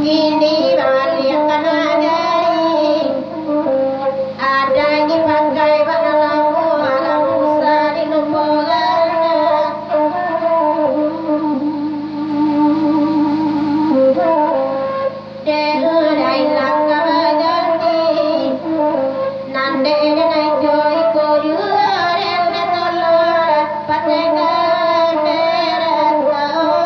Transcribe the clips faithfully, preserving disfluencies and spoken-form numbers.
Kini baliak ka nagari, ado dipakai bak nan lamo, alah usah dilupokan. Dek udah ilang ka baganti, nan dek denai jo iko juo, dek udah tolong patehkan, dek udah tolong.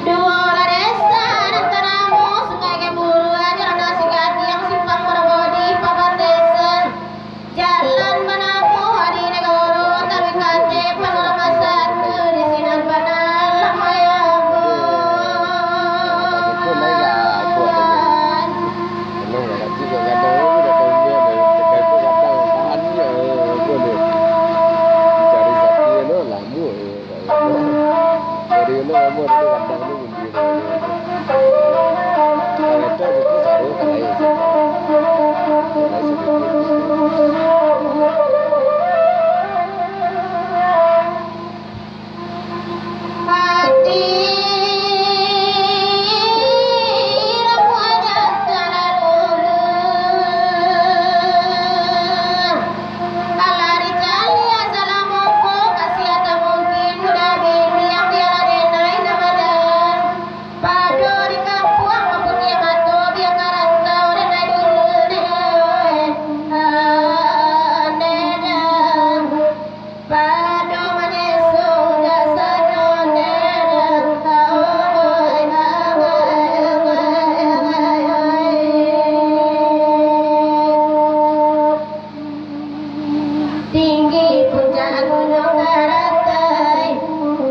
Duo lah desa nan tanamo, Sungai Gemuruah, Jalan Nasi Gading, Simpang Muaro Bodi, Pabatesan Jalan Banamo, Adi Negoro, Taruih Kante, Panorama Satu, di sinan bana lah mayabuan. Emang lah, kacik kok gadang tu, dah tahu dia, dah cakap tu gadang, tahan je, apa dia. Mencari sapi tu lama, ya. Dari mana lama tu gadang tu, bumbu tu. Kereta tu, tu saru kan lain. Lain sedikit. Ati rapuak aja talalu. Alah dicaliak salamo ko, kasiah tak mungkin, budak bini yang bialah denai nan bajalan. Pado di kampuang mamputiah mato, bia ka rantau denai dulu, denai. Ah, denai. Pado manyeso dak sadonyo. Tinggi puncak